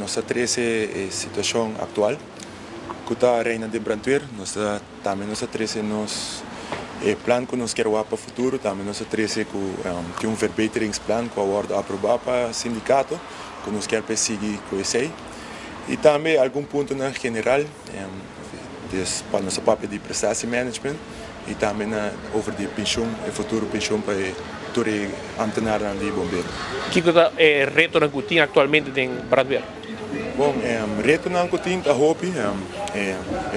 Nos a trese e situashon aktual ku ta reina den brandweer. Nos a tambe nos a trese nos e plan ku nos kier wak pa futuro. Tambe nos a trese ku tin un verbeteringsplan ku a wòrdu aprobá pa sindikato ku nos kier persigi ku esei. I tambe algun puntonan general, dus pa nos a papia di prestatiemanagement i tambe na over di penshun, e futuro penshun pa e tur e ambtenarnan di bombero. Kiko ta e retonan ku tin aktualmente den brandweer? Bon, e retonan ku tin ta hopi.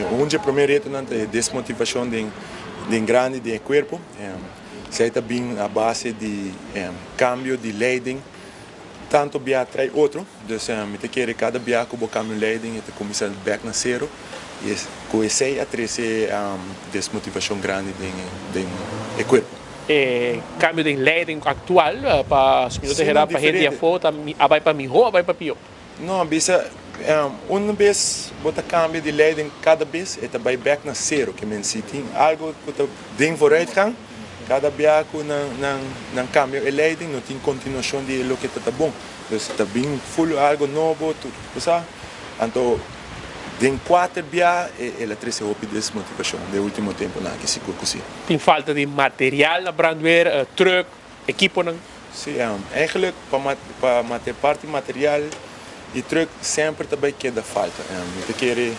Un dje promé retonan ta e desmotivashon den den grandi den e kuerpo. Esei ta bin a base di kambio di leiding tanto bia trai otro. Dus mi ta kere kada bia ku bo kambia un leiding e ta kuminsá bèk na sero i ku esei a trese desmotivashon grandi den e kuerpo. E kambio den leiding aktual pa si mi no ta hera pa hende afó ta a bai pa mihó a bai pa pió? No, bisa un bes bo ta kambia di leiding kada bes e ta bai bèk na sero ke men si tin algu ku ta den vooruitgang kada bia ku nan kambia e leiding no tin kontinuashon di e loke ta ta bon. Dus ta bin full algo nobo tur bo sa. Anto den kuater bia el a trese hopi desmotivashon den ultimo temponan aki sigur ku si. Tin falta di material na brandweer, truck, ekiponan? Si, eigenlijk pa pa parti material y truck semper ta bay keda falta. Mi ta kere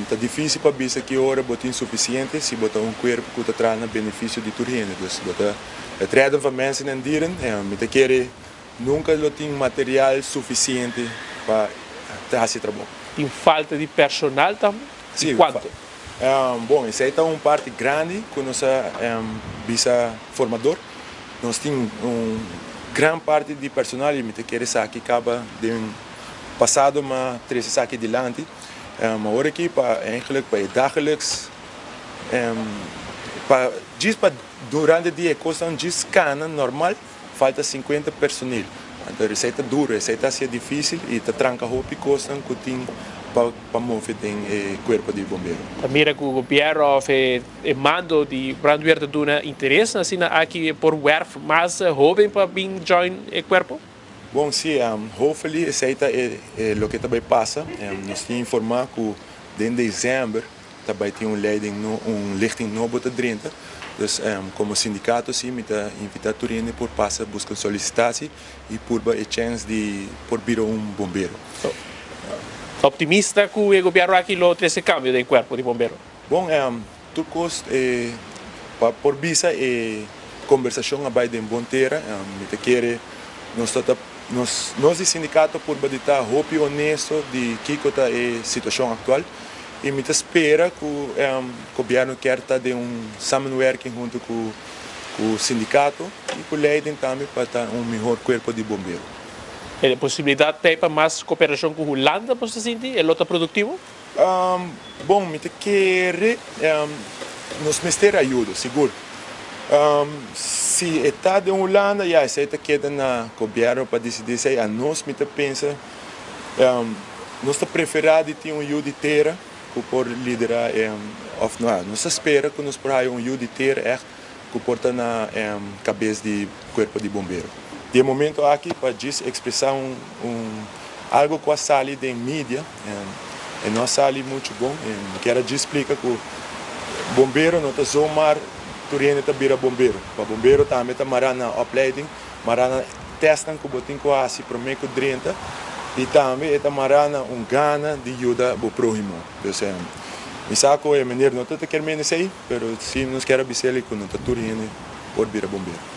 ta dificil pa bisa ki ora bo tin suficiente si bo ta un cuerpo cu ta traha na beneficio di tur hende. Dus bo ta het redden van mensen en dieren. Mi ta kere Nunca lo tin material suficiente pa ta haci trabou. Tin falta di personal tambe? Sí. Y cuanto? Bon, esey ta un parti grandi cu nos a bisa formador. Nos tin un gran parti di personal y mi ta kere esaki caba den pasado m'a trece esaki dilanti. Awor aki pa eigenlijk pa e dagelijks pa djis pa durante di e cosnan djis cana normal. Falta sinkuenta personil. Anto esei ta duro, esei ta hacia dificil y ta tranca hopi cosnan cu tin pa move den e cuerpo di bombero. Ta mira cu gobierno of e mando di brandweer ta duna interes na asina aki por werf mas hoben pa bin join e cuerpo? Bon, si, hopefully esei ta e loke ta bay pasa. Nos tin informa cu den december Ta bai tin un leiding no un lichting nobo ta drenta. Dus komo sindikato si mi ta invitá tur hende por pasa buska un solisitasie i purba e chèns di por bira un bombero. Optimista ku e gobièrnu aki lo trese kambio den kuerpo di bombero? Bon, tur kos pa por bisa e kombersashon a bai den bon tera. Mi ta kere nos ta ta nos nos di sindikato purba di ta hopi honesto di kiko ta e situashon aktual. I mi ta spera ku gobièrnu kier ta den un samenwerking huntu ku ku sindikato i ku leiding tambe pa ta un mihor kuerpo di bombero. E posibilidat t'ei pa mas koperashon ku Hulanda bo ta sinti e lo ta produktivo? Bon, mi ta kere nos mester ayudo, sigur. Si e ta den Hulanda, ya esei ta keda na gobièrnu pa disidí esei. Anos mi ta pensa Nos ta preferá di tin un yu di tera ku por liderá e òf no, nos ta spera ku nos por haya un yu di tera ègt ku por ta na kabes di kuerpo di bombero. Di e momento aki pa djis ekspresá un algu ku a sali den media, e no a sali muchu bon, mi kier a djis splika ku bombero no ta zomaar tur hende ta bira bombero, pa bombero tambe ta mará na opleiding. Mará na testnan ku bo tin ku hasi promé ku drenta i tambe e ta mará na un gana di yuda bo próhimo. Dus mi sa ku e meneer no ta ta kier mende esei, pero si nos kier a bis'el ku no ta tur hende por bira bombero.